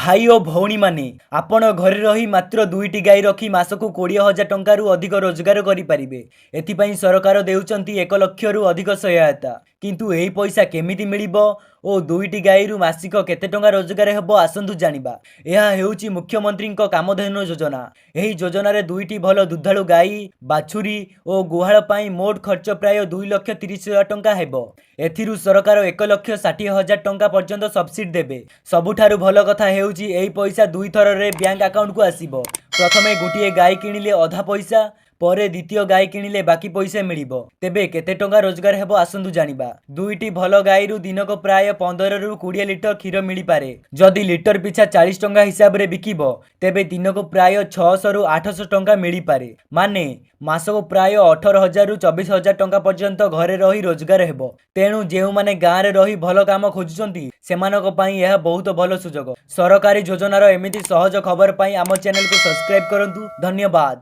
ଭାଇ ଓ ଭଉଣୀମାନେ, ଆପଣ ଘରେ ରହି ମାତ୍ର ଦୁଇଟି ଗାଈ ରଖି ମାସକୁ 20,000 ଟଙ୍କାରୁ ଅଧିକ ରୋଜଗାର କରିପାରିବେ। ଏଥିପାଇଁ ସରକାର ଦେଉଛନ୍ତି 1 ଲକ୍ଷରୁ ଅଧିକ ସହାୟତା। କିନ୍ତୁ ଏହି ପଇସା କେମିତି ମିଳିବ ଓ ଦୁଇଟି ଗାଈରୁ ମାସିକ କେତେ ଟଙ୍କା ରୋଜଗାର ହେବ, ଆସନ୍ତୁ ଜାଣିବା। ଏହା ହେଉଛି ମୁଖ୍ୟମନ୍ତ୍ରୀଙ୍କ କାମଧେନୁ ଯୋଜନା। ଏହି ଯୋଜନାରେ ଦୁଇଟି ଭଲ ଦୁଗ୍ଧାଳୁ ଗାଈ, ବାଛୁରୀ ଓ ଗୁହାଳ ପାଇଁ ମୋଟ ଖର୍ଚ୍ଚ ପ୍ରାୟ 2,30,000 ଟଙ୍କା ହେବ। ଏଥିରୁ ସରକାର 1,60,000 ଟଙ୍କା ପର୍ଯ୍ୟନ୍ତ ସବସିଡି ଦେବେ। ସବୁଠାରୁ ଭଲ କଥା ହେଉଛି, ଏହି ପଇସା ଦୁଇ ଥରରେ ବ୍ୟାଙ୍କ ଆକାଉଣ୍ଟକୁ ଆସିବ। ପ୍ରଥମେ ଗୋଟିଏ ଗାଈ କିଣିଲେ ଅଧା ପଇସା, ପରେ ଦ୍ୱିତୀୟ ଗାଈ କିଣିଲେ ବାକି ପଇସା ମିଳିବ। ତେବେ କେତେ ଟଙ୍କା ରୋଜଗାର ହେବ, ଆସନ୍ତୁ ଜାଣିବା। ଦୁଇଟି ଭଲ ଗାଈରୁ ଦିନକୁ ପ୍ରାୟ 15ରୁ 20 ଲିଟର କ୍ଷୀର ମିଳିପାରେ। ଯଦି ଲିଟର ପିଛା 40 ଟଙ୍କା ହିସାବରେ ବିକିବ, ତେବେ ଦିନକୁ ପ୍ରାୟ 600ରୁ 800 ଟଙ୍କା ମିଳିପାରେ। ମାନେ ମାସକୁ ପ୍ରାୟ 18,000ରୁ 24,000 ଟଙ୍କା ପର୍ଯ୍ୟନ୍ତ ଘରେ ରହି ରୋଜଗାର ହେବ। ତେଣୁ ଯେଉଁମାନେ ଗାଁରେ ରହି ଭଲ କାମ ଖୋଜୁଛନ୍ତି, ସେମାନଙ୍କ ପାଇଁ ଏହା ବହୁତ ଭଲ ସୁଯୋଗ। ସରକାରୀ ଯୋଜନାର ଏମିତି ସହଜ ଖବର ପାଇଁ ଆମ ଚ୍ୟାନେଲକୁ ସବସ୍କ୍ରାଇବ କରନ୍ତୁ। ଧନ୍ୟବାଦ।